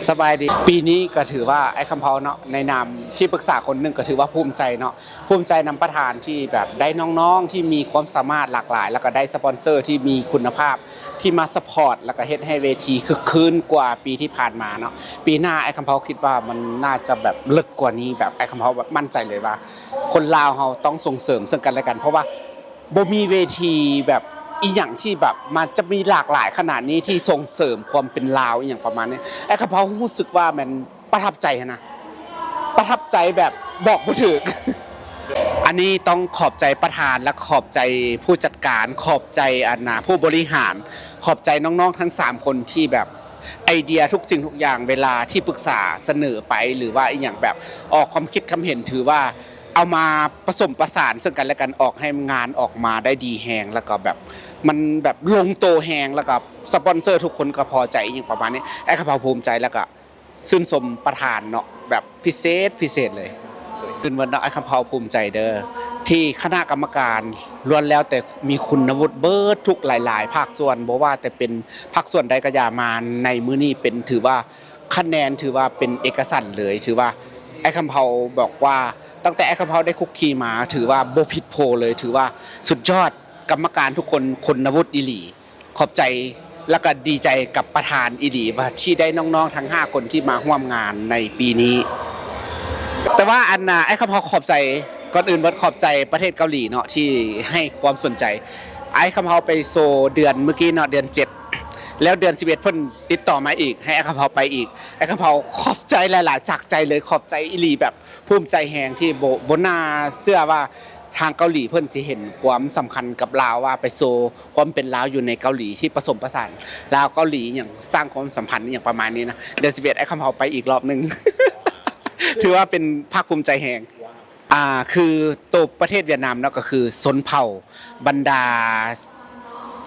ສະບາຍດີ. ປີນີ້ກໍຖືວ່າອ້າຍຄຳເພົາເນາະ ໃນນາມທີ່ປຶກສາຄົນໜຶ່ງ ກໍຖືວ່າພູມໃຈເນາະ, ພູມໃຈນຳປະທານທີ່ແບບໄດ້ນ້ອງໆທີ່ມີຄວາມສາມາດຫຼາກຫຼາຍ ແລ້ວກໍໄດ້ສະປອນເຊີທີ່ມີຄຸນນະພາບ ທີ່ມາຊັບພອດ ແລ້ວກໍເຮັດໃຫ້ເວທີຄຶກຄື້ນກວ່າປີທີ່ຜ່ານມາເນາະ. ປີໜ້າອ້າຍຄຳເພົາຄິດວ່າມັນໜ້າຈະແບບເລີດກວ່ານີ້, ແບບອ້າຍຄຳເພົາແບບໝັ້ນໃຈເລີຍວ່າ ຄົນລາວເຮົາຕ້ອງສົ່ງເສີມເຊິ່ງກັນແລະກັນ ເພາະວ່າ ບໍ່ມີເວທີແບບອີ່ຫຍັງທີ່ແບບມັນຈະມີຫຼາກຫຼາຍຂະໜາດນີ້ ທີ່ສົ່ງເສີມຄວາມເປັນລາວອີ່ຫຍັງປະມານນີ້. ອ້າຍຄຳເພົາຮູ້ສຶກວ່າແມ່ນປະທັບໃຈຫັ້ນນະ, ປະທັບໃຈແບບບອກບໍ່ຖືກ. ອັນນີ້ຕ້ອງຂອບໃຈປະທານ ແລະ ຂອບໃຈຜູ້ຈັດການ, ຂອບໃຈອັນນາ ຜູ້ບໍລິຫານ, ຂອບໃຈນ້ອງໆທັງສາມຄົນທີ່ແບບ ໄອເດຍທຸກສິ່ງທຸກຢ່າງ ເວລາທີ່ປຶກສາສະເໜີໄປ ຫຼືວ່າອີ່ຫຍັງແບບອອກຄວາມຄິດຄວາມເຫັນ ຖືວ່າເອົາມາປະສົມປະສານເຊິ່ງກັນແລະກັນ ອອກໃຫ້ງານອອກມາໄດ້ດີແຮງ ແລ້ວກໍແບບມັນແບບລົງໂຕແຮງ ແລ້ວກໍສະປອນເຊີທຸກຄົນກໍພໍໃຈ ອີ່ຫຍັງປະມານນີ້. ອ້າຍຄຳເພົາພູມໃຈ ແລ້ວກໍຊື່ນຊົມປະທານເນາະ ແບບພິເສດພິເສດເລີຍ. ຄືນວັນເນາະ ອ້າຍຄຳເພົາພູມໃຈເດີ ທີ່ຄະນະກຳມະການລ້ວນແລ້ວແຕ່ມີຄຸນນະວຸດເບີດທຸກຫຼາຍໆພາກສ່ວນ, ບໍ່ວ່າແຕ່ເປັນພາກສ່ວນໃດກໍຢ່າ ມາໃນມື້ນີ້ເປັນ ຖືວ່າຄະແນນຖືວ່າເປັນເອກະສັນເລີຍ. ຖືວ່າອ້າຍຄຳເພົາບອກວ່າ ຕັ້ງແຕ່ອ້າຍຄຳເພົາໄດ້ຄຸກຄີມາ ຖືວ່າບໍ່ຜິດໂພເລີຍ, ຖືວ່າສຸດຍອດ. ກຳມະການທຸກຄົນຄຸນນະວຸດອີ່ຫຼີ. ຂອບໃຈ ແລ້ວກໍດີໃຈກັບປະທານອີ່ຫຼີວ່າ ທີ່ໄດ້ນ້ອງໆທັງຫ້າຄົນທີ່ມາຮ່ວມງານໃນປີນີ້. ແຕ່ວ່າອັນນາ ອ້າຍຄຳເຮົາຂອບໃຈ, ກ່ອນອື່ນເບິດຂອບໃຈປະເທດເກົາຫຼີເນາະ ທີ່ໃຫ້ຄວາມສົນໃຈ. ອ້າຍຄຳເຮົາໄປໂຊເດືອນມື້ກີ້ເນາະ ເດືອນເຈັດ ແລ້ວເດືອນສິບເອັດເພິ່ນຕິດຕໍ່ມາອີກ ໃຫ້ອ້າຍຄຳເຮົາໄປອີກ. ອ້າຍຄຳເຮົາຂອບໃຈຫຼາຍໆ ຈາກໃຈເລີຍ, ຂອບໃຈອີ່ຫຼີ ແບບ ພູມໃຈແຮງທີ່ບໍ່ ບໍ່ໜ້າເຊື່ອວ່າທາງເກົາຫຼີເພິ່ນຊິເຫັນຄວາມສຳຄັນກັບລາວ ວ່າໄປໂຊຄວາມເປັນລາວຢູ່ໃນເກົາຫຼີ ທີ່ປະສົມປະສານລາວເກົາຫຼີຫຍັງ ສ້າງຄວາມສຳພັນຫຍັງປະມານນີ້ນະ. ເດືອນສິບເອັດ ອ້າຍຄຳເຮົາໄປອີກລອບໜຶ່ງ ຖືວ່າເປັນພາກພູມໃຈແຮງ. ອ່າ ຄືໂຕປະເທດຫວຽດນາມເນາະ ກໍຄືຊົນເຜົ່າ ບັນດາ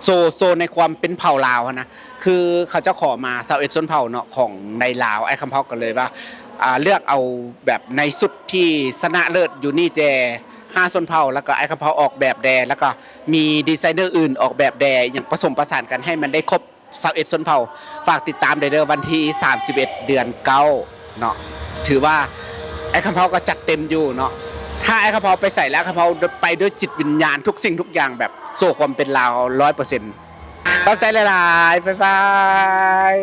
ໂຊ ໂຊໃນຄວາມເປັນເຜົ່າລາວຫັ້ນນະ ຄືເຂົາເຈົ້າຂໍມາຊາວເອັດຊົນເຜົ່າເນາະ ຂອງໃນລາວ. ອ້າຍຄຳເຮົາກໍເລີຍວ່າ ອ່າ ເລືອກເອົາແບບໃນຊຸດທີ່ຊະນະເລີດຢູ່ນີ້ແດ່ຫ້າຊົນເຜົ່າ ແລ້ວກໍອ້າຍຄຳເຮົາອອກແບບແດ່ ແລ້ວກໍມີດີໄຊເນີອື່ນອອກແບບແດ່ ຫຍັງປະສົມປະສານກັນໃຫ້ມັນໄດ້ຄົບຊາວເອັດຊົນເຜົ່າ. ຝາກຕິດຕາມໄດ້ເດີ ວັນທີສາມສິບເອັດ ເດືອນເກົ້າ ເນາະ. ຖືວ່າອ້າຍຄຳເຮົາກໍຈັດເຕັມຢູ່ເນາະ. ຖ້າອ້າຍຄຳເຮົາໄປໃສແລ້ວ ຄຳເຮົາໄປດ້ວຍຈິດວິນຍານ ທຸກສິ່ງທຸກຢ່າງ ແບບໂຊຄວາມເປັນລາວຮ້ອຍເປີເຊັນ. ຂອບໃຈຫຼາຍໆ ບາຍບາຍ.